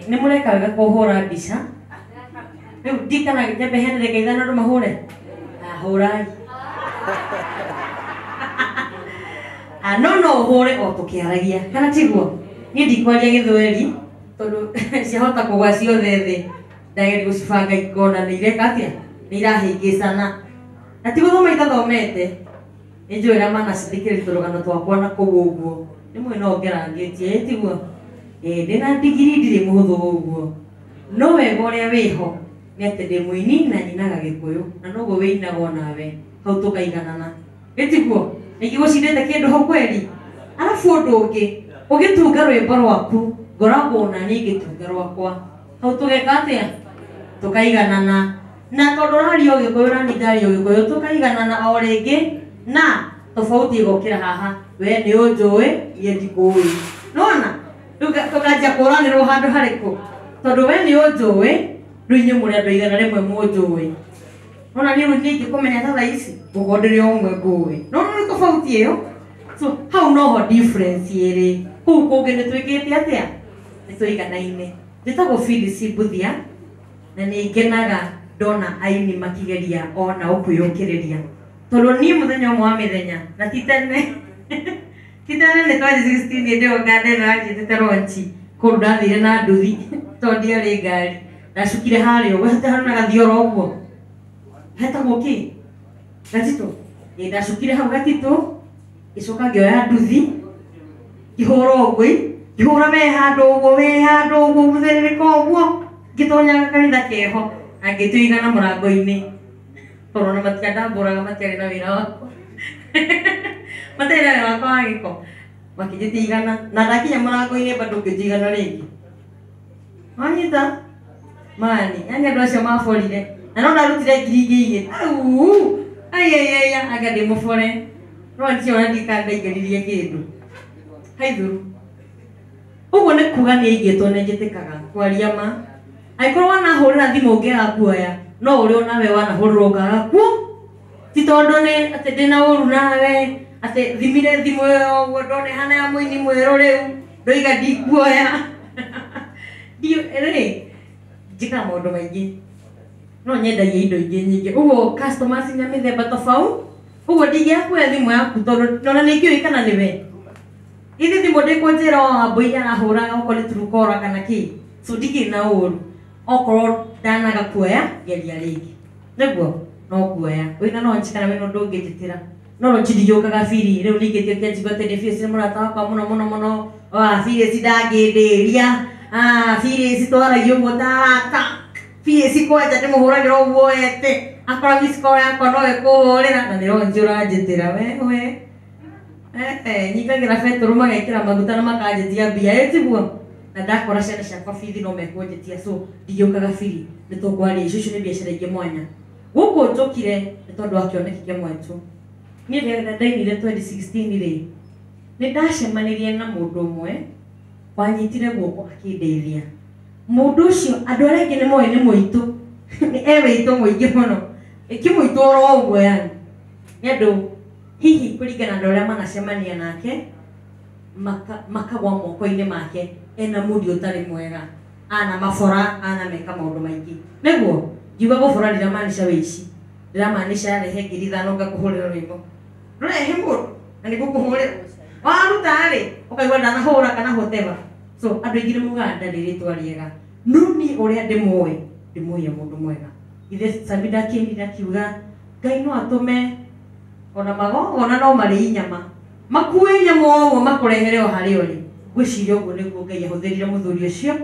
Nĩ mũreka wega kũhũra mbica. Rĩu ndikana nyambe heane ndagĩka ithano andũ mahũre. Ah, hũrai. Ah, no no ũhũre o tũkĩaragia kana tiguo? Niĩ ndikwaria gĩthweri tondũ ciahota kũgwa ciothe thĩ, ndageria gũcibanga ikona nĩ ireka atĩa, nĩ irahĩngĩcana. Na ti gũthoma itathomete, nĩ njũĩ ũrĩa manacithikĩrĩria tũrũgano twakwa na kũu ũguo. Rĩmwe no ngerangĩtie, ĩ tiguo? Ĩ ndĩna ndigiri ndirĩ mũhũthũ ũguo. No wega ũrĩa wĩho nĩ atĩ ndĩ mũini na nyinaga Gĩkũyũ na noguo wĩinaga onawe, hau tũkaiganana. Ĩ tiguo? Nĩngĩgũcindĩte kĩndũ hau kweli? Arabu ũndũ ũngĩ, ũgĩtunga rwĩmbo rwaku, ngoragwo naniĩ ngĩtunga rwakwa. Hau tũgeka atĩa? Tũkaiganana. Na tondũ ũraria Ũgĩkũyũ naniĩ ngaria Ũgĩkũyũ, tũkaiganana o rĩngĩ na tofauti ĩgokĩra haha, we nĩ ũnjũĩ, niĩ ndikũĩ. Nĩwona? Rĩu tũkanjia kũranĩrwo handũ harĩkũ? Tondũ we nĩ ũnjũĩ, rĩu inyuĩ mũrĩ andũ 100 mũnjũĩ. Nona niĩ rĩu niĩ ingĩkũmenya ta thaa ici, ngũkorwo ndĩrĩ o ũmwe ngũĩ. Nona nĩ tofauti ĩyo? So hau noho difference ĩrĩ. Kũu kũngĩ nĩ twĩkĩte atĩa? Nĩ tũiganaine. Njĩtagwo Phyllis Mbuthia na nĩ ngenaga ndona aini makĩgeria onao kwĩyũkĩrĩria. Tondũ niĩ mũthenya ũmwe wa mĩthenya, na ti tene, ti tene nĩ 2016 hĩndĩ ĩyo nganda ĩno yanjĩtĩte launch, kũndũ ndathire na nduthi tondũ ndiarĩ ngari. Ndacukire harĩa ũguo, harĩ na gathioro ũguo. Hetagwo kĩ? Gatitũ. Ĩ ndacukire hau gatitũ, ngĩcoka ngĩoya nduthi, ngĩhũra ũguo, ngĩhũra we handũ ũguo, we handũ ũguo, mũthiũrũrũko ũguo, ngĩtonya kanitha keho, na ngĩtũigana mũrango-inĩ. Tondũ ona matiandambũraga, matiarĩ na wĩra wakwa. Matiarĩ na wĩra wakwa wa gĩko. Makĩnjĩtia igana, na ndakinya mũrango-inĩ bado ngĩtio igana rĩngĩ. Wanyita? Mani, yani andũ acio maborire. Na no ndarutire ngiri ingĩ igĩrĩ. Au! Ai ai ai, anga ndĩ mũbore. No ndicio ona ndika ndaingĩririe kĩndũ. Haithuru. Ũguo nĩ kuga nĩ aigĩtwo nĩ njĩtĩkaga kwaria ma. Angĩkorwo wanahũrĩra thimũ ũngĩaga kuoya, no ũrĩ onawe wanahũrĩrwo ũkaga kuo. Ti tondũ nĩ atĩ ndĩna ũru nawe, atĩ thimire thimũ ĩyo ũguo ndona ĩhana ya mũini mwerũ rĩu, ndoiga ndikuoya. Rĩ, njĩkaga maũndũ maingĩ. No nyendagia indo ingĩ nyingĩ. Ũguo customers nĩ a mĩthemba tofauti. Ũguo ndingĩaga kuoya thimũ yaku tondũ ona nĩ ingĩũĩ kana nĩwe. Ithe thimũ ndĩkũnjĩra o Wambũi arahũraga okorwo nĩ Truecaller kana kĩ. So ndikĩrĩ na ũru. Okorwo ndanaga kuoya, geria rĩngĩ. Nĩguo? No kuoya. Wĩna launch kana wĩna ũndũ ũngĩnjĩtĩra. No launch ndingĩũkaga biri. Rĩu ningĩ kĩanjigua atĩ nĩ Phyllis nĩ mũrata wakwa mũno mũno mũno. Ah, Phyllis ndangĩndĩria. Ah, Phyllis twaragia ũguo ta arata. Phyllis kwanja ndĩmũhũragĩra ũguo ete. Akora miss call yakwa no ĩkũhũrĩra. Na nĩ launch ũranjĩtĩra. We, we. Nyingagĩra betũrũ magekĩra maguta na makanjĩtia mbia, ĩ tiguo? Na ndakora ciana ciakwa bithi no mekũnjĩtia, so ndingĩũkaga biri, nĩ tũkwaria icio, icio nĩ biacara ingĩ mwanya. Gũkũ njũkire nĩ tondũ wa kĩoneki kĩmwe tu. Niĩ rĩrĩa ndainire 2016 rĩ, nĩ ndacemanirie na mũndũ ũmwe wanyitire guoko akĩndeithia. Mũndũ ũcio andũ arĩa angĩ nĩ moĩ nĩ mũitũ, nĩ e wĩitũ mũingĩ mũno, ĩkĩ mũitũ oro ũguo yani. Nĩ andũ hihi kũringana na ũrĩa manacemania nake, makagwa moko-inĩ make, ena mũndũ ũtarĩ mwega, ana mabora, ana meka maũndũ maingĩ. Nĩguo, ngiuga gũbora ndiramaanisha wĩici, ndiramaanisha rehe ngiri ithano ngakũhũrĩra rwĩmbo. Ndũrehe mũndũ, na nĩngũkũhũrĩra. Waruta rĩ, ũkaigua ndanahũra kana whatever. So, andũ aingĩ nĩ maugaga ndarĩ rĩtwa rĩega. No niĩ ũrĩa ndĩmũĩ, ndĩmũĩ e mũndũ mwega. Ithe Sami ndakĩnire akiuga, Ngai no atũme ona magongona no marĩi nyama. Makue nyama ũguo makũrehere o harĩa ũrĩ. Ngwĩciria ũguo nĩguo Ngai ahũthĩrire mũthuri ũcio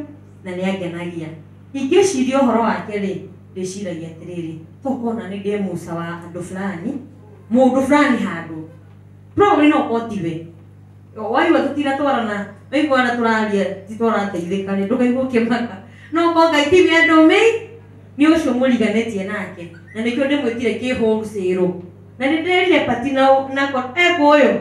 na nĩ angenagia. Ingĩciria ũhoro wake rĩ, ndĩciragia atĩrĩrĩ, tokorwo na nĩ ndĩ Musa wa andũ fulani, mũndũ fulani handũ. Probably no ũkorwo tiwe. Waigua tũtinatwarana, waigua ona tũraria ti tũrateithĩka rĩ, ndũkaigua ũkĩmaka. No ũkorwo Ngai tiwe andũmĩ, nĩ ũcio mũriganĩtie nake. Na nĩkĩo ndĩmwĩtire kĩhũrũcĩrũ. Na nĩ nderire Pati na ekũyũ.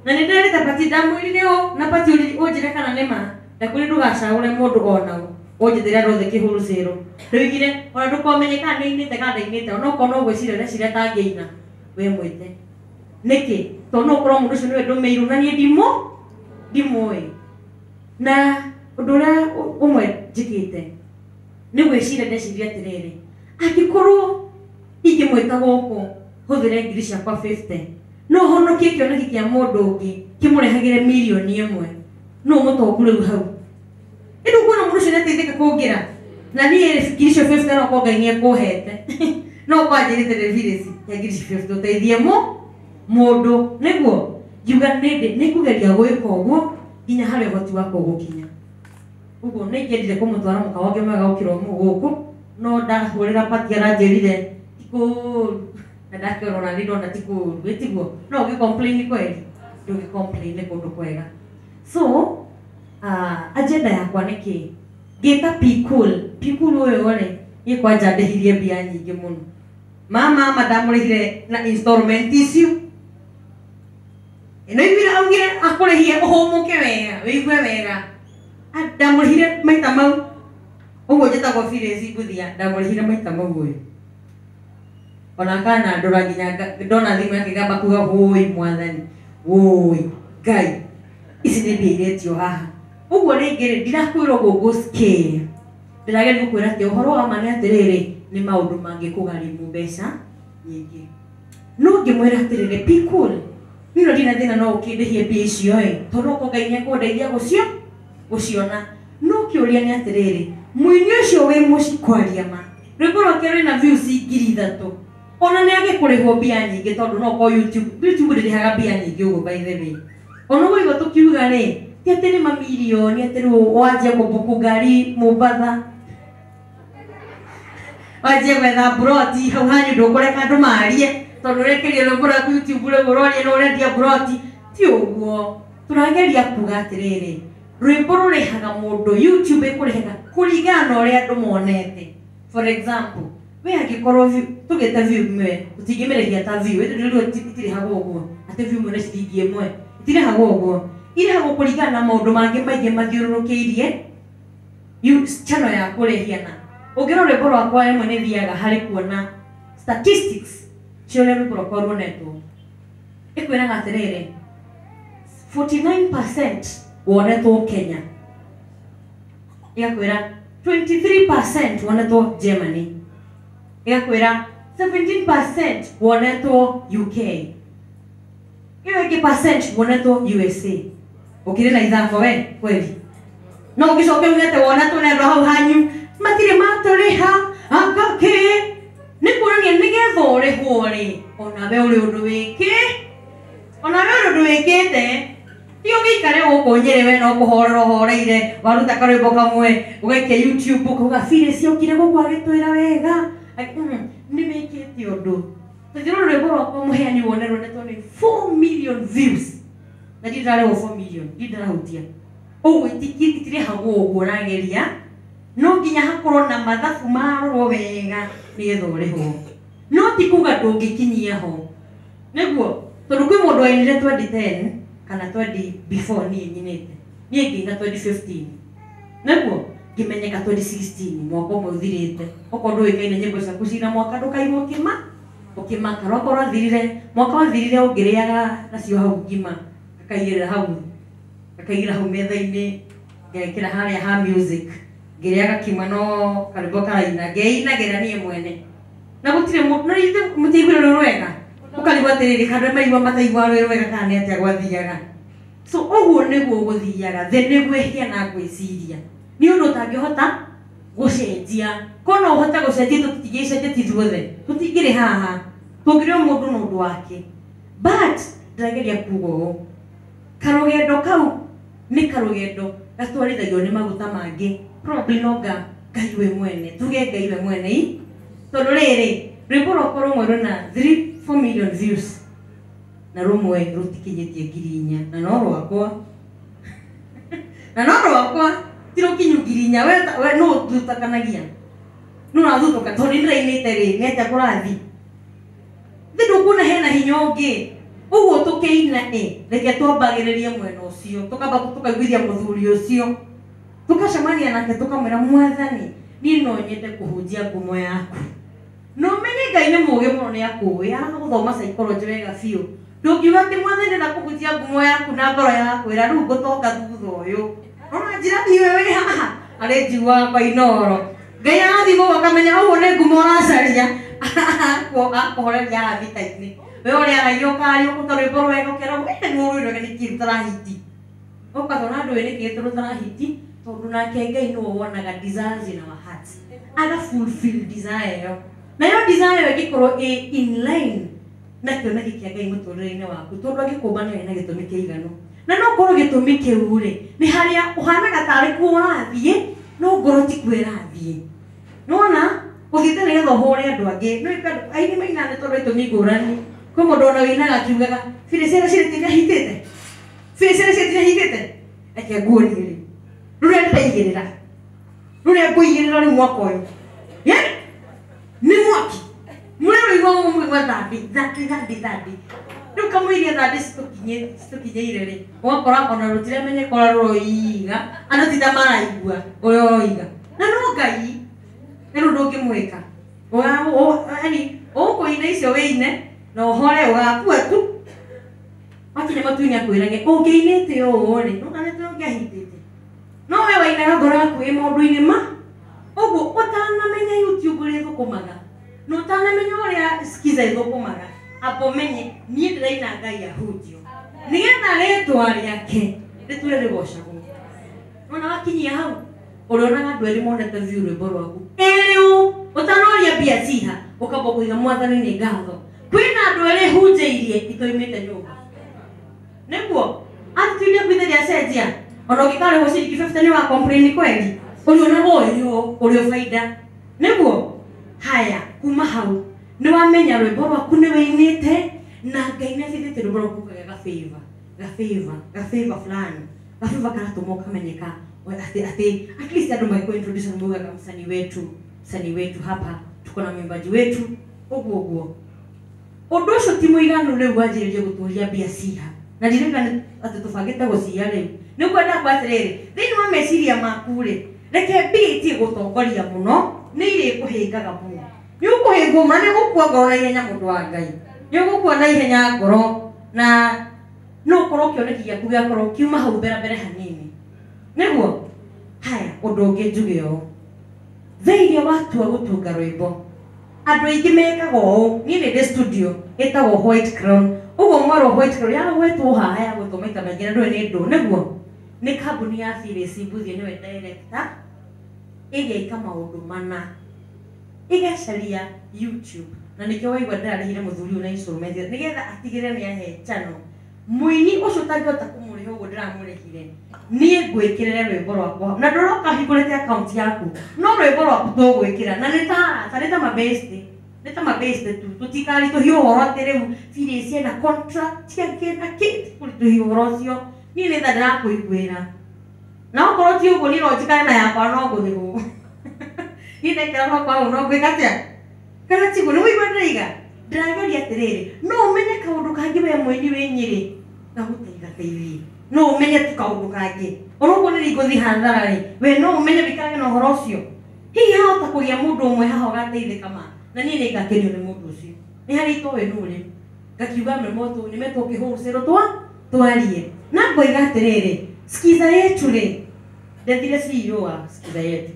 Na nĩ nderĩte Pati ndamwĩrire ũũ, na Pati ũnjĩre kana nĩ ma. Ndakwĩrire ndũgacagũre mũndũ ona ũ. Ũnjĩtĩre andũ othe kĩhũrũcĩrũ. Ndoigire, ona ndũkomenye kana nĩ ainĩte kana ndainĩte, ona okorwo no gwĩciria ũreciria ta angĩina, we mwĩte. Nĩkĩ? Tondũ no ũkorwo mũndũ ũcio nĩwe ndũmĩirwo na niĩ ndimũĩ. Na Ũndũ ũrĩa ũmwe njĩkĩte nĩ gwĩciria ndeciria atĩrĩrĩ, angĩkorwo ingĩmwĩta gũkũ hũthĩre ngiri ciakwa 50 no honokie kĩoneki kĩa mũndũ ũngĩ kĩmũrehagĩre mirioni 1, no mũtongu rĩu hau. Ĩndĩ ũkuona mũndũ ũcio nĩateithĩka kũngĩra na niĩ ngiri icio 50 no korwo Ngai nĩekũhete no kwanjĩrĩte nĩ virisi ya ngiri icio 50 ũteithie mũndũ nĩguo ngiuga nĩngũgeria gwĩka ũguo nginya harĩa ũhoti wakwa ũgũkinya. Ũguo nĩingĩendire kũmũtwara mũkawa ũngĩ mwega gũkĩra gũkũ no ndahũrĩra pati aranjĩrire ti kũũru na ndakĩrora nĩ ndona ti kũũru ĩtiguo no ũgĩ complain kweli ndũgĩ complain nĩ kũndũ kwega. So agenda yakwa nĩ kĩ ngĩta P-Cool. P-Cool ũyũ rĩ niĩ kwanja ndĩhirie mbia nyingĩ mũno mama ndamũrĩhire na installment icio ĩno iguire augire akũrĩhie ũhũmũke wega wĩigue wega ndamũrĩhire maita mau ũguo njĩtagwo Phyllis Mbuthia ndamũrĩhire maita mau ũyũ ona kana ndora nginya ndona thimũ yake ngamba kuga wũi mwathani wũi Ngai ici nĩ mbia iretio haha. Ũguo rĩngĩ rĩ ndirakwĩra ũguo ngũ scale ndĩrageria gũkwĩra atĩ ũhoro wa ma nĩ atĩrĩrĩ nĩ maũndũ mangĩkũgharimu mbeca nyingĩ. No ngĩmwĩra atĩrĩrĩ P-Cool niĩ no ndirĩ na thĩna no ũkĩndĩhie mbia icio ĩ tondũ okorwo Ngai nĩekũndeithia gũciona. No kĩũria nĩ atĩrĩrĩ mũini ũcio wĩ mũciĩ kwaria ma rwĩmbo rwake rwĩna views 3,000 ona nĩ agĩkũrĩhwo mbia nyingĩ tondũ no ũkorwo YouTube ndĩrĩhaga mbia nyingĩ ũguo by the way. Ona ũguo tũkiuga rĩ ti atĩ nĩ mamirioni atĩ rĩu wanjia kũmbuku ngari Mombatha wanjie gwetha mburoti hau hanyu ndũkũreka andũ marie tondũ ũrekĩria rwĩmbo rwaku YouTube rĩu ũroria nĩ ũrendia mburoti ti ũguo. Tũrageria kuga atĩrĩrĩ rwĩmbo rũrĩhaga mũndũ YouTube ĩkũrĩhaga kũringana na ũrĩa andũ monete. For example we angĩkorwo tũgĩte view ĩmwe tũtingĩmĩrĩhia ta view ĩndĩ rĩu itirĩhagwo ũguo atĩ view ĩmwe nĩ ciringi 1 itirĩhagwo ũguo irĩhagwo kũringana na maũndũ mangĩ maingĩ mathiũrũrũkĩirie channel ya kũrĩhia na ũngĩrora rwĩmbo rwakwa rĩmwe nĩ thiaga harĩ kuona statistics cia ũrĩa rwĩmbo rwakwa ruonetwo ĩkwĩraga atĩrĩrĩ 49% wonetwo Kenya ĩgakwĩra 23% wonetwo Germany ĩgakwĩra 17% wonetwo UK ĩyo ĩngĩ percent wonetwo USA. Ũkĩrĩ na ithako we kweli no ũgĩcoke uge atĩ wonetwo nĩ andũ hau hanyu matirĩ matũrĩha akakĩ nĩ kuonania nĩgetha ũrĩhwo rĩ onawe ũrĩ ũndũ wĩkĩ onawe ũrĩ ũndũ wĩkĩte ti ũgĩikare gũkũ Nyĩrĩ we no kũhorera ũhoreire waruta karwĩmbo kamwe ũgaikia YouTube ũkauga Phyllis okire gũkũ agĩtwĩra wega nĩ wĩkĩte ũndũ tondũ rũrũ rwĩmbo rwakwa mũheani wone ruonetwo nĩ 4 million views na ndirĩ ndarĩhwo 4 million ndirĩ ndarahutia ũguo itirĩhagwo ũguo ũrageria no nginya hakorwo na mathabu marorwo wega nĩgetha ũrĩhwo no ti kuga ndũngĩkinyia ho nĩguo tondũ kwĩ mũndũ wainire 2010 kana 20 before niĩ nyinĩte niĩ ngĩina 2015 nĩguo ngĩmenyeka 2016 mwaka ũmwe ũthirĩte okorwo ndũĩkaine nyĩmbo ciaku cina mwaka ndũkaigua ũkĩmaka rwakwa rwathirire mwaka wathirire ũngĩrĩaga nacio hau ngima ngakaigĩrĩra hau metha-inĩ ngekĩra harĩa ha music ngĩrĩaga kima no karwĩmbo karaina ngeinagĩra niĩ mwene na gũtirĩ no ithuĩ mũtiaiguire rwĩ rwega ũkarigwo atĩrĩrĩ kana maigua mataigua rwĩ rwega kana nĩ atĩa gwathiaga. So ũguo nĩguo gũthiaga thĩ nĩguo ĩhiana ngwĩciria nĩ ũndũ ũtangĩhota gũcenjia ko no ũhote gũcenjia tũtingĩcenjetie ithuothe tũtingĩrĩ haha tũngĩrĩ o mũndũ na ũndũ wake but ndĩrageria kuga ũũ karũgendo kau nĩ karũgendo gatwarithagio nĩ maguta mangĩ probably no Ngai we mwene tuge Ngai we mwene i tondũ rĩrĩ rwĩmbo rwakwa rũmwe rwĩna 3-4 million views na rũmwe rũtikinyĩtie 4,000 na no rwakwa na no rwakwa ti rũkinyu 4,000 we no ũthutakanagia no ũrathutũka tondũ nĩ ndĩrainĩte rĩ nĩ atĩa kũrathiĩ thĩ ndũkuona hena hinya ũngĩ ũguo tũkĩina ĩ reke twambagĩrĩrie mwena ũcio tũkamba tũkaiguithia mũthuri ũcio tũkacemania nake tũkamwĩra mwathani niĩ no nyende kũhunjia ngumo yaku no menye Ngai nĩ mũũgĩ mũno nĩ akũĩ aragũthoma psychology wega biũ ndũngiuga atĩ mwathani ndĩrenda kũhunjia ngumo yaku na ngoro yakwĩra rĩu ngũtonga thutha ũyũ Ona njirani we wĩ haha arĩnjiguaga kwa Inoro. Ngai arathimwo akamenya ũguo nĩ ngumo ũracaria. Akũhoreria haha mita-inĩ. We ũrĩa aragia ũkaria ũkũruta rwĩmbo rwega ũkerwo we nĩ ũrũĩ nĩ kĩĩ rũtarahiti. Ũkatona ndũĩ nĩ kĩĩ rũtarahiti tondũ nake Ngai nĩwe wonaga desires in our hearts. Aga fulfill desire ĩyo. Nayo desire ĩyo ĩngĩkorwo ĩ in line na kĩoneki kĩa Ngai mũtũrĩre-inĩ waku tondũ angĩkũmba nĩ na gĩtũmi kĩiganu. Na no korwo gĩtũmi kĩu rĩ nĩ harĩa ũhanaga tarĩ kuo ũrathiĩ no ngoro ti kuo ĩrathiĩ. Nĩwona ũthiĩte nĩgetha ũhũre andũ angĩ. No aini mainaga nĩ tondũ wa itũmi ngũrani. Kwĩ mũndũ ona wĩinaga akiugaga birĩ ciana cirĩ tinahitĩte. Birĩ ciana cirĩ tinahitĩte. Reke nguonie rĩu. Rũrĩa ndĩraigĩrĩra. Rũrĩa ngũigĩrĩra rĩu mwaka ũyũ. Yaani nĩ mwaki. Mũrĩa ũraigua ũguo mũkaigua thandi, thandi, thandi, thandi. Rĩu kamũiria thandi citũkinyĩire rĩ, ũgakora ona rũtiramenyeka ũrĩa rũroiga, andũ ti ta maraigua ũrĩa ũroiga. Na no Ngai, nĩ rĩu ndũngĩmwĩka. Yaani ũkũina icio wĩine na ũhore ũgakua tu. Wakinya matu-inĩ akwĩrage ũngĩinĩte ũũ rĩ, no kana ũngĩahitĩte. No we wainaga ngoro yaku ĩ maũndũ-inĩ ma ũguo ũtanamenya YouTube ũrĩa ĩthũkũmaga na ũtanamenya ũrĩa Skiza ĩthũkũmaga, amba ũmenye niĩ ndĩraina Ngai ahunjio nĩgetha rĩtwa rĩake rĩtũre rĩgocagwo. Nona wakinyia hau ũrĩonaga andũ erĩ monete view rwĩmbo rwaku ĩrĩ ũ ũtanoria mbia ciha ũkamba kũiga mwathani nĩ ngatho. Kwĩna andũ erĩ hunjĩirie itoimĩte nyũmba. Nĩguo attitude yaku itheri acenjia ona ũngĩkarĩhwo ciringi 50 nĩ wa complain kweli ũrĩonaga ũyũ ũrĩ o baida. Nĩguo haya kuma hau nĩ wamenya rwĩmbo rwaku nĩ wĩinĩte na Ngai nĩ acindĩte rwĩmbo rwaku ũkagĩa gabĩva gabĩva gabĩva fulani gabĩva karatũma ũkamenyeka atĩ at least andũ magĩkũ introduce maugaga msanii wetu hapa tuko na mwimbaji wetu ũguo ũguo. Ũndũ ũcio ti mũiganu rĩu wanjĩrĩrie gũtũria mbia ciha na ndirenda atĩ tũbangĩte gũciya rĩu. Nĩ kwenda kwa atĩrĩrĩ thĩinĩ wa meciria maku rĩ reke mbia itige gũtongoria mũno nĩ irĩkũhĩngaga mũno. Nĩ ũkũhĩngwo mũno nĩ ũgũkua ngoro na ihenya mũndũ wa Ngai. Nĩ ũgũkua na ihenya ngoro na no ũkorwo kĩoneki gĩaku gĩakorwo kiuma hau mbere mbere hanini. Nĩguo haya ũndũ ũngĩ njuge ũũ thaa iria watua gũtunga rwĩmbo andũ aingĩ mekaga ũũ. Niĩ nĩ ndĩ studio ĩtagwo White Crown. Ũguo mwerwo White Crown yagwetwo haha yagwetwo maita maingĩ na ndũĩ nĩ ndũ. Nĩguo nĩ kambuni ya Phyllis Mbuthia nĩwe director ĩgeka maũndũ mana ĩgacaria YouTube na nĩkĩo waigua ndĩrarĩhire mũthuri ũyũ na instrument nĩgetha atigĩrĩre nĩ ahe channel mũini ũcio ũtangĩhota kũmũrĩha ũguo ndĩramũrĩhire niĩ ngwĩkĩrĩre rwĩmbo rwakwa na ndũroka hingũrĩte account yaku no rwĩmbo rwaku tũgwĩkĩra na nĩ ta arata nĩ ta mabeste nĩ ta mabeste tu tũtikaritũhia ũhoro atĩ rĩu Phyllis ena contract yake na kĩ kũritũhia ũhoro ũcio niĩ nĩ tha ndĩrakũiguĩra na okorwo ti ũguo niĩ no njikare na yakwa no ngũthĩrwo niĩ ndekĩra rwakwa hau no ngwĩka atĩa kana tiguo nĩ ũigua ndĩraiga ndĩrageria atĩrĩrĩ no ũmenye kaũndũ kangĩ we mũini wĩ Nyĩrĩ gagũteithateithie no ũmenye tu kaũndũ kangĩ ona ũguo nĩ ngũthiĩ hathara rĩ we no ũmenye wĩikarage na ũhoro ũcio hihi hahota kũgĩa mũndũ ũmwe haha ũgateithĩka ma na niĩ nĩ ngakenio nĩ mũndũ ũcio nĩ harĩa itoĩ nũ rĩ ngakiuga nĩmetwo kĩhũcĩro twarie na ngoiga atĩrĩrĩ Skiza yetu rĩ ndethire CEO wa Skiza yetu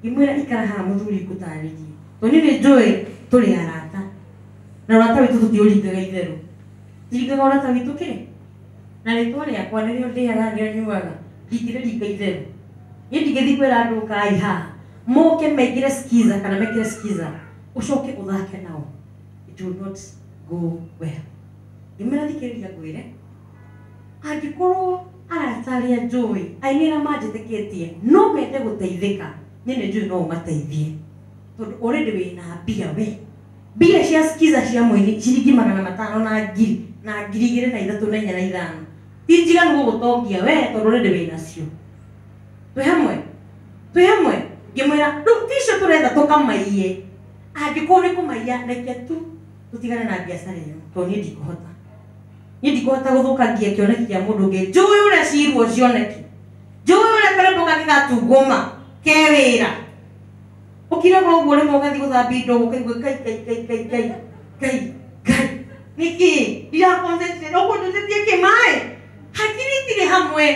ngĩmwĩra ikara haha mũthuri ngũtarĩrie tondũ niĩ nĩ njũĩ tũrĩ arata na ũrata witũ tũtiũringaga itherũ tiringaga ũrata witũ kĩ na rĩtwa rĩakwa nĩrĩo ndĩaga nĩrĩo nyuaga ndingĩrĩringa itherũ niĩ ndingĩthiĩ kwĩra andũ kai haha moke maingĩre Skiza kana mekĩre Skiza ũcoke ũthake nao it will not go well. Ngĩmwĩra thikĩrĩria ngwĩre angĩkorwo arata arĩa njũĩ aini arĩa manjĩtĩkĩtie no mende gũteithĩka niĩ nĩ njũĩ no ũmateithie tondũ already wĩna mbia we mbia cia Skiza cia mũini ciringi 500 na ngiri na 2000 na 3 na 4 na 5 ti njiganu gũgũtongia we tondũ already wĩnacio. Twĩ hamwe ngĩmwĩra rĩu ti icio tũretha tũkamaiye angĩkorwo nĩ kũmaiya reke tu tũtigane na biacara ĩyo tondũ niĩ ndikũhota niĩ ndikũhota gũthũkangia kĩoneki kĩa mũndũ ũngĩ njũĩ ũrĩa cirwo cioneki njũĩ ũrĩa karwĩmbo kangĩ gatungũma ke wĩra ũkiraga ũguo rĩmwe ũgathiĩ gũthambia indo ũkaigua kai kai kai kai kai kai kai nĩkĩ ndiraconcentrate ũkũnjũthĩtie kĩ maĩ hakiri itirĩ hamwe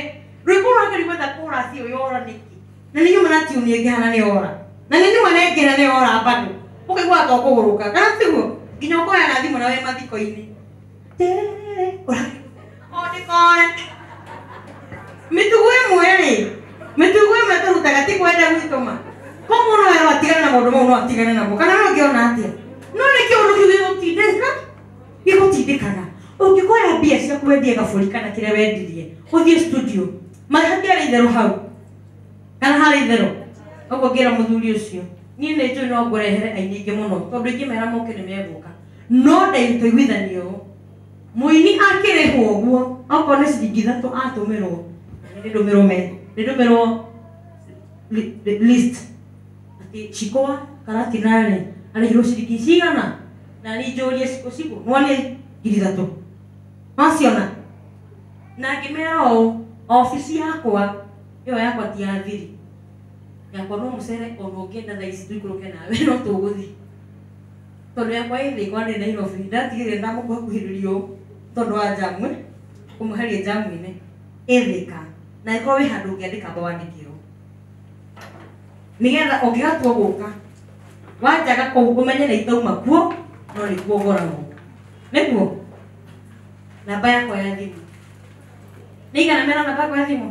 Rwĩmbo rwake rwetha chorus ĩyo yora nĩkĩ? Na nĩ nyuma na tune ĩngĩ hana nĩ ora. Na nĩ nyuma na ĩngĩ na nĩ ora bado. Ũkaigua ta ũkũgũrũka. Kana tiguo? Nginya ũkoya na thimũ na wĩ mathiko-inĩ. O ndĩkore. Mĩtugo ĩmwe rĩ, mĩtugo ĩmwe tũrutaga ti kwenda gwitũ ma. Koguo no werwo atigane na maũndũ mau no atigane namo. Kana we ũngĩona atĩa? No nĩ kĩũndũ kĩu gĩgũtindĩka, gĩgũtindĩkaga. Ũngĩkoya mbia ciaku wendie gabũri kana kĩrĩa wendirie, ũthiĩ studio, hatiarĩ itherũ hau. Kana harĩ itherũ. Ũguo ngĩra mũthuri ũcio, niĩ nĩ njũĩ no ngũrehere aini aingĩ mũno, tondũ ingĩmera moke nĩ megũka. No ndaitũiguithania ũũ. Mũini akĩrĩhwo ũguo, okorwo nĩ ciringi 3 atũmĩrwo, nĩ ndũmĩrwo list. Atĩ Shikoa Karatina rĩ, arĩhirwo ciringi cigana? Na niĩ njũrie Shiko, Shiko, nĩwonire 3,000. Waciona? Na ngĩmera ũũ, obici yakwa, ĩyo yakwa ti ya thiri. Yakwa no mũcere ona ũngĩenda thaa ici tũikũrũke nawe no tũgũthiĩ. Tondũ yakwa ĩ Thĩka nĩ Nairobi, ndatigĩrĩra ndamũkuhakuhĩrĩria ũũ tondũ wa jamu, kũmweheria jamu-inĩ. Ĩ Thĩka, na ĩkorwo wĩ handũ ũngĩandĩka amba wandĩkĩrwo. Nĩgetha ũngĩgatua gũka, wanjaga kũu ũmenye nĩ itauma kuo, no nĩkuo ngoragwo. Nĩguo? Namba yakwa ya thimũ. Nĩ igana mena namba yakwa ya thimũ?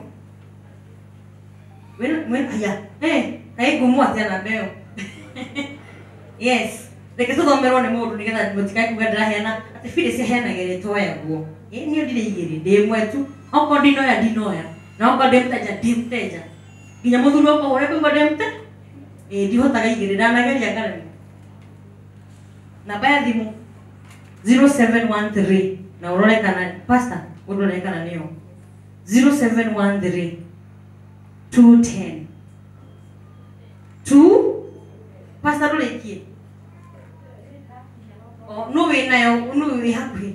Wĩna, aya, kaĩ ngumu atĩa namba ĩyo? Yes. Reke tũthomerwo nĩ mũndũ nĩgetha mũtikae kuga ndĩraheana atĩ Phyllis aheanaga ĩrĩa ĩtoyagwo. Niĩ ndirĩ igĩrĩ, ndĩ ĩmwe tu. Okorwo ndinoya ndinoya. Na okorwo ndĩ mteja ndĩ mteja. Nginya mũthuri wakwa ũrĩa kũigua ndĩ mte? Ndihotaga igĩrĩ, ndanageria ngaremwo. Namba ya thimũ 0713 na ũrore kana pastor ũrore kana nĩyo 0713 210 2 pastor ndũrĩkie. O no wĩ nayo, no wĩ hakuhĩ.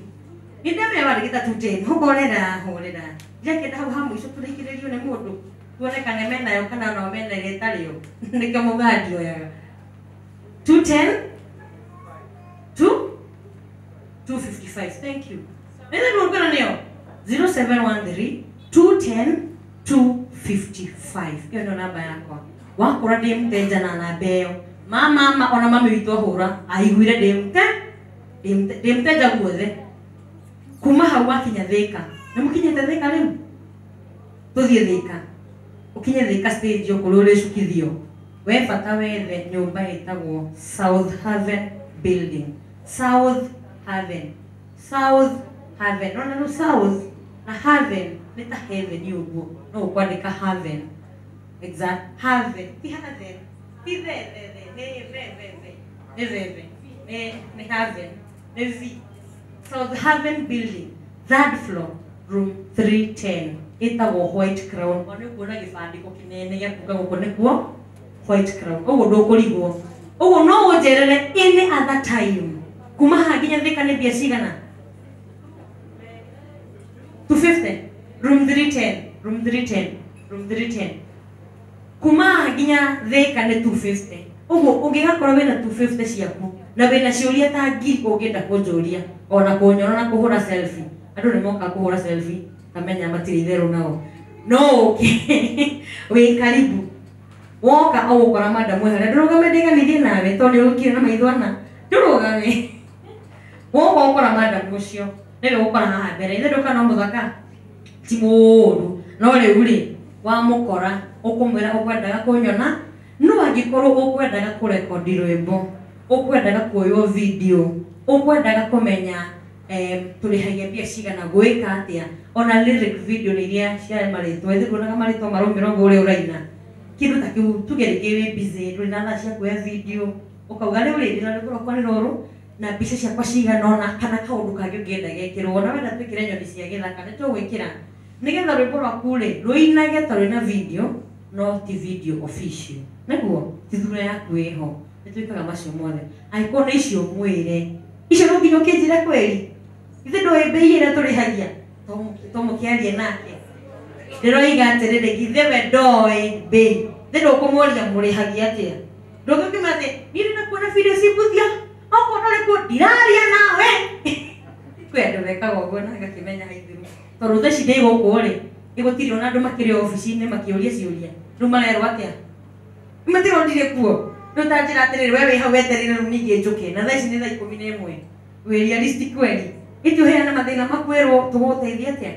Nĩ ndamenya wandĩkĩte 210, hũrĩra hũrĩra. Ndirakĩenda hau ha mũico tũrĩkĩrĩrio nĩ mũndũ tuone kana menayo kana no mena ĩrĩa ĩtarĩ yo. Nĩkĩo mũgaa ndioyaga. 210 2 255. Thank you. Nĩ ndũkana nĩyo 0713 210 255. Ĩyo nĩyo namba yakwa. Wakora ndĩ mteja na namba ĩyo. Mama ona mami witũ ahũra aiguire ndĩ mteja guothe. Kuma hau wakinya Thĩka. Nĩ mũkinyĩte Thĩka rĩu? Tũthiĩ Thĩka. Ũkinye Thĩka stage kũrĩa ũrĩcukithio. We bata wethe nyũmba ĩtagwo South Haven Building. South Haven. South Haven. Nona rĩu South na Haven nĩ ta heaven ũguo. No ũkwandĩka Haven. Exact. Haven. Ti Haven. Ti the the the. Nĩ ve ve ve. Nĩ ve ve. Nĩ Haven. Nĩ V. South Haven Building, third floor, room 310. Ĩtagwo White Crown. Ona ũkuona gĩbandĩko kĩnene gĩa kuga gũkũ nĩkuo White Crown. Ũguo ndũkũrigwo. Ũguo no ũnjerere any other time. Kuma haha nginya Thĩka nĩ mbia cigana? 250. Room 310. Room 310. Room 310. Kuma haha nginya Thĩka nĩ 250. Ũguo ũngĩgakorwo wĩna 250 ciaku na wĩna ciũria ta ngiri ũngĩenda kũnjũria ona kũnyona na kũhũra selfie. Andũ nĩ mokaga kũhũra selfie kamenya matirĩ itherũ nao. No ũke wĩ karibu. Woka ũgũkora madamu harĩa ndũrũgame ndĩganithie nawe tondũ nĩ ũkire na maitho ana. Ndũrũgame. Woka ũgũkora madamu ũcio nĩwe ũgũkora haha mbere. Ithe ndũka no mũthaka ti mũũru. No rĩu rĩ wamũkora ũkũmwĩra ũkwendaga kũnyona no angĩkorwo ũkwendaga kũrekondi rwĩmbo, ũkwendaga kuoywo video, ũkwendaga kũmenya tũrĩhagia mbia cigana gwĩka atĩa, ona lyric video nĩ iria cia marĩtwa, ithuĩ tuonaga marĩtwa maraumĩra ũguo ũrĩa ũraina. Kĩndũ ta kĩu tuge rĩngĩ wĩ busy, ndũrĩ na thaa cia kuoya video, ũkauga rĩu rĩ ndĩna rwĩmbo rwakwa nĩ rũrũ na mbica ciakwa cigana ũna kana kaũndũ kangĩ ũngĩenda gekĩrwo, ona wenda twĩkĩre nyoni cia gĩthaka nĩ tũgwĩkĩra nĩgetha rwĩmbo rwaku rĩ rũinage ta rwĩna video no ti video official. Nĩguo ti thura yaku ĩho. Nĩ twĩkaga macio mothe. Angĩkorwo nĩ icio mwĩre, icio no nginya ũkĩnjĩre kweri. Ithe ndũĩ mbei ĩrĩa tũrĩhagia. Tũmũkĩarie nake. Ndĩroiga atĩrĩrĩ, githĩ we ndoĩ mbei. Ithe ndũkũmũria mũrĩhagia atĩa. Ndũngĩkiuga atĩ niĩ ndĩna kuona video cibuthia, okorwo ndũrĩ kuo ndiraria nawe. Kwĩ andũ mekaga ũguo na ngakĩmenya haithiru. Tondũ thaa ici ndĩ gũkũ rĩ, Igũtirĩ ona andũ makĩrĩ obici-inĩ makĩũria ciũria. Rĩu marerwo atĩa? Matirondire kuo. Rĩu ta njĩra atĩrĩrĩ, we wĩ hau wetereire rĩu ningĩ njũke. Na thaa ici nĩ thaa 11. Wĩ realistic kweli? Gĩtĩ ũheane mathĩna makwĩrwo tũgũgũteithia atĩa?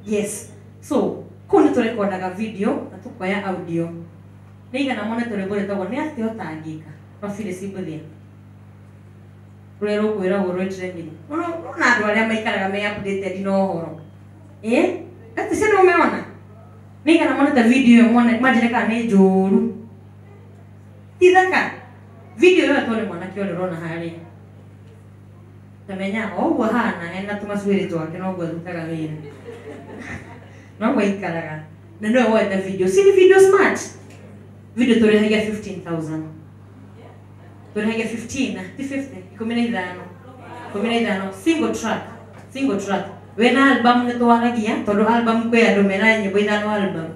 Yes. So, kũu nĩ tũrekondaga video na tũkoya audio. Nĩ igana monete rwĩmbo rwĩtagwo nĩ atĩa ũtangĩka rwa Phyllis Mbuthia. Rũrĩa rũkwĩragwo rwĩ trending. Ũrona andũ arĩa maikaraga me updated na ũhoro. Atĩ cio nĩ ũmeona? Nĩ igana monete video ĩyo mone manjĩre kana nĩ njũru. Ti thaka. Video ĩyo yoetwo nĩ mwanake ũrĩa ũrona harĩa. Tamenya o ũguo ahana ena tũmacuĩrĩ twake noguo arutaga wĩra. Noguo aikaraga. Na nĩwe woete video. Si ni video smart? Video tũrĩhagia 15,000. Tũrĩhagia 15, ti 50, 15. 15 single track. Single track. Wĩna album nĩ twaragia tondũ album kwĩ andũ mena nyĩmbo 5 album.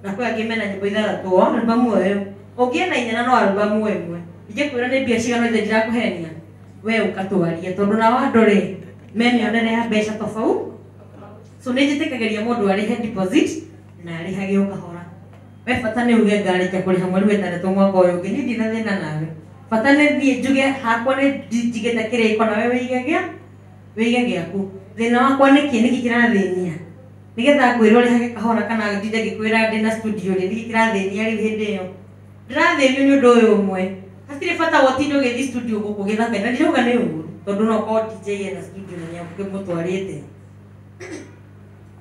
Na kwĩ angĩ mena nyĩmbo 6 o album ĩyo. Ũngĩena 4 no album ĩmwe. Ingĩkwĩra nĩ mbia cigana ithe ndirakũhenia. We ũkatwaria tondũ nao andũ rĩ me mĩonere ya mbeca tofauti. So nĩ njĩtĩkagĩria mũndũ arĩhe deposit na arĩhage o kahora. We bata nĩ uge ngarĩkia kũrĩha mweri wa 6 mwaka ũyũ ũngĩ, niĩ ndirĩ na thĩna nawe. Bata nĩ niĩ njuge hakwa nĩ njigĩte kĩrĩko nawe wĩige gĩaku. Thĩna wakwa nĩkĩ nĩkĩ kĩrathĩnia? Nĩgetha ngwĩre ũrĩhage kahora kana ndinde ngĩkwĩra ndĩna studio rĩ, nĩkĩ kĩrathĩnia rĩu hĩndĩ ĩyo? Ndĩrathĩnio nĩ ũndũ ũyũ ũmwe. Hatirĩ bata wa ũtinde ũgĩthiĩ studio gũkũ gĩthaka, na ndirauga nĩ ũru tondũ no ũkorwo DJ ena studio na nĩakũmũtwarĩte.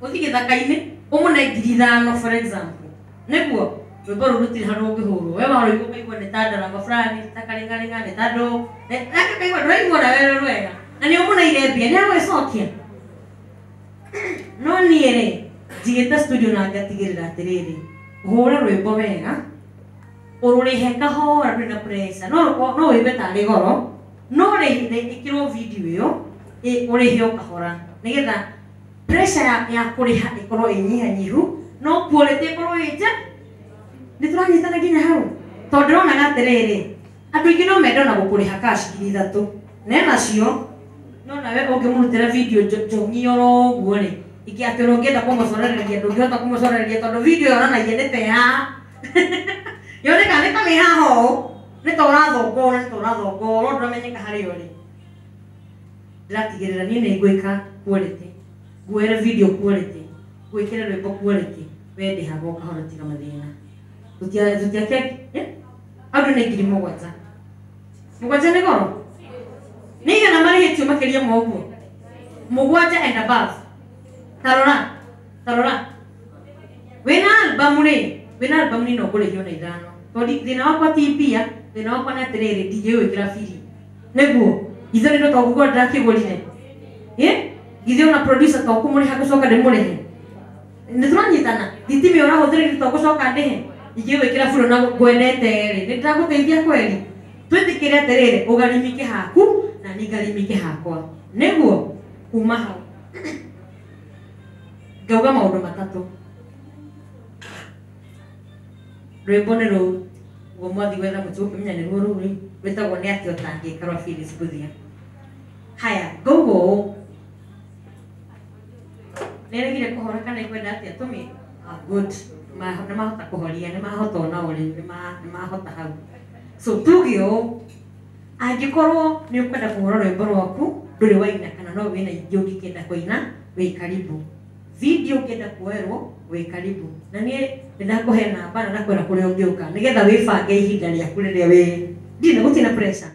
Ũthiĩ gĩthaka-inĩ ũmũne 5,000 for example. Nĩguo rwĩmbo rũu rũtirĩ handũ rũngĩhũrwo. We warũigua ũkaigua nĩ ta ndarama fulani, ta karĩngarĩnga, nĩ ta ndũ. Nake ũkaigua ndũraigua na wega rwega. Na nĩ ũmũneire mbia, nĩ agwĩcokia. No niĩ rĩ, njigĩte studio na ngatigĩrĩra atĩrĩrĩ, ũhũre rwĩmbo wega, ũrũrĩhe kahora ndũrĩ na pressure. No wĩigue tarĩ goro, no ĩkĩrwo video ĩyo, ũrĩhe o kahora. Nĩgetha pressure ya kũrĩha ĩkorwo ĩ nyihanyihu, no quality ĩkorwo ĩ nja. Nĩ tũranyitana nginya hau? Tondũ ndĩronaga atĩrĩrĩ, andũ aingĩ no mende ona gũkũrĩha cash 3,000. Na nacio, no nawe ũngĩmũrutĩra video njongi oro ũguo rĩ, ingĩ atĩ ona ũngĩenda kũmũcorereria ndũngĩhota kũmũcorereria tondũ video yonanagia nĩ ta haha. Yoneka nĩ ta wĩ haha ũũ, nĩ ta ũrathongora, nĩ ta ũrathongora, ndũramenyeka harĩa ũrĩ. Ndĩratigĩrĩra niĩ nĩ ngwĩka quality. Nguoere video quality, gwĩkĩre rwĩmbo quality, we ndĩhaga o kahora tiga mathĩna. Tũtiake, andũ nĩ 7,000. 7 nĩ goro? Nĩ igana marĩhĩtio makĩria ma ũguo? 7 and above. Tarora, tarora. Wĩna album rĩ, wĩna album nĩ no ngũrĩhio na 5. Tondũ thĩna wakwa ti mbia, thĩna wakwa nĩ atĩrĩrĩ, ndingĩgwĩkĩra biri. Nĩguo, ithuĩ nĩ tũgũkora ndĩrakĩgũrire. Githĩ ona producer to kũmũrĩha gũcoka ndĩmũrĩhe. Nĩ tũranyitana? Thitima ĩyo ũrahũthĩra githĩ to gũcoka ndĩhe? Ingĩgwĩkĩra buru na ngwendete rĩ, nĩ ndĩragũteithia kweli? Twĩtĩkĩre atĩrĩrĩ, ũgarimike haku na niĩ ngarimike hakwa. Nĩguo kuma hau ngauga maũndũ matatũ. Rwĩmbo nĩ rũu, ũguo mwathi gwetha mũtĩ ũkĩmenya nĩruo rũu rĩu, rwĩtagwo nĩ atĩa ũtangĩka rwa Phyllis Mbuthia. Haya, ngauga ũũ. Nĩregire kũhora kana ĩkwenda atĩa tũmĩ? Good. Nĩ mahota kũhoria, nĩ mahota ona o rĩu, nĩ mahota hau. So tuge ũũ, angĩkorwo nĩ ũkwenda kũhũra rwĩmbo rwaku, ndũrĩ waina kana no wĩna ingĩ ũngĩkĩenda kũina, wĩ karibu. Video ũngĩenda kuoerwo, wĩ karibu. Na niĩ nĩ ndakũhe namba na ndakwĩra kũrĩa ũngĩũka, nĩgetha wĩbange ihinda rĩaku rĩrĩa wĩ ndirĩ gũtirĩ na pressure.